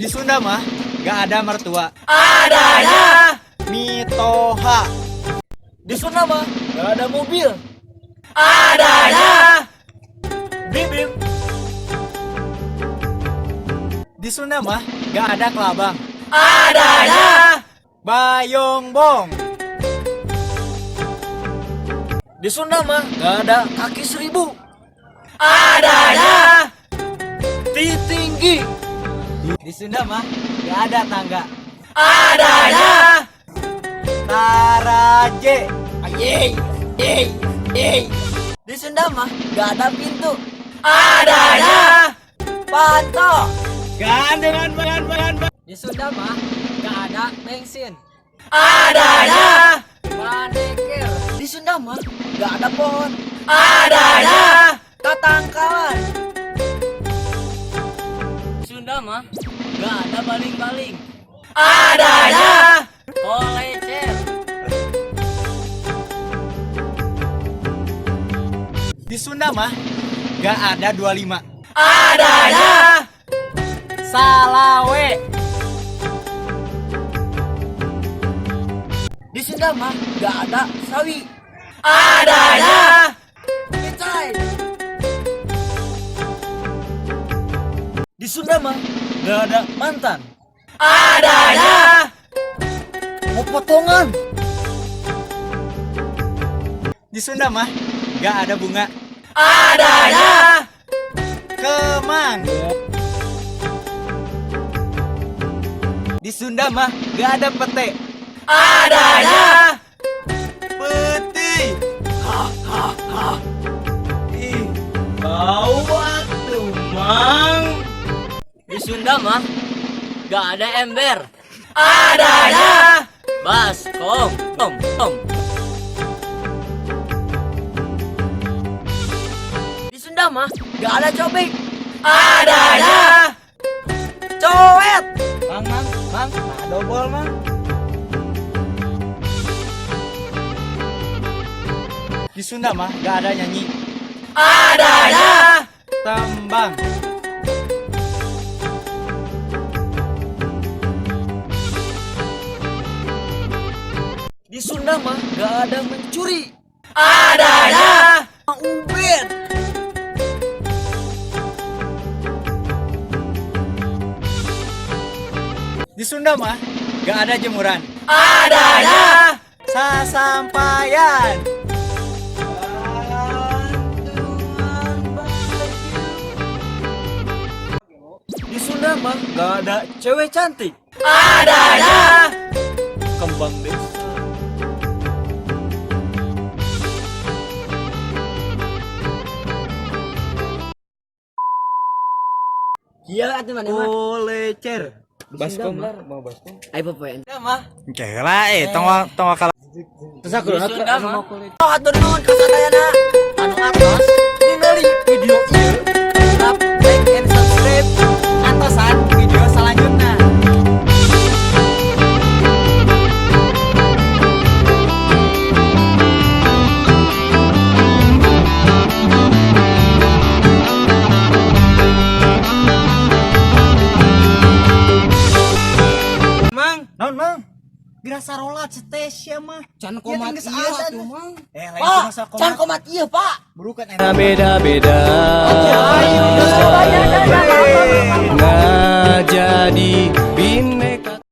Di Sunda mah gak ada mertua. Adanya mitoha. Di Sunda mah gak ada mobil. Adanya Bibim. Di Sunda mah gak ada kelabang. Adanya bayongbong. Di Sunda mah gak ada kaki seribu. Adanya Tinggi. Di Sunda mah gak ada tangga. Adanya taraje. Yeay, yeay, yeay. Di Sunda mah gak ada pintu. Adanya Panto. gandengan bangan bangan. Di Sunda mah gak ada bensin. Adanya Maneker. Di Sunda mah gak ada pohon. Adanya Tatangkalan. Sunda mah gak ada baling-baling. Adanya Kolecer. Di Sunda mah gak ada 25. Adanya salawe. Di Sunda mah gak ada sawi. Adanya Pecai. Di Sunda mah gak ada mantan. Adanya Mau potongan. Di Sunda mah gak ada bunga. Adanya kemang. Di Sunda mah gak ada pete. Adanya peti. Ih, bau atuh, Mang. Di Sunda mah gak ada ember. Adanya Baskom. Om, om. Di Sunda mah gak ada cobek. Adanya Coet. Mang, mang, mang, dobol, Mang. Di Sunda mah gak ada nyanyi. Adanya tembang. Di Sunda mah gak ada mencuri. Adanya Ubed. Di Sunda mah gak ada jemuran. Adanya sasampayan. Di Sunda mah gak ada cewek cantik. Adanya Kembang desa. Iya atuh mana mah. Kolecer. Baskom mau baskom. Ayo popoean. Mah. Kela tong tong kalah. Terus aku mah. Oh, atur nuhun ka sadayana. Anu atos ningali video ieu. Like and subscribe. Antosan video selanjutnya. Mang, naon Mang? Gerasa rolat setes ya mah. Can komat geus ieu ada atuh, Mang. Eh, lain Pak, masa komat. Can komat ieu, Pak. Burukan Beda-beda. Ya.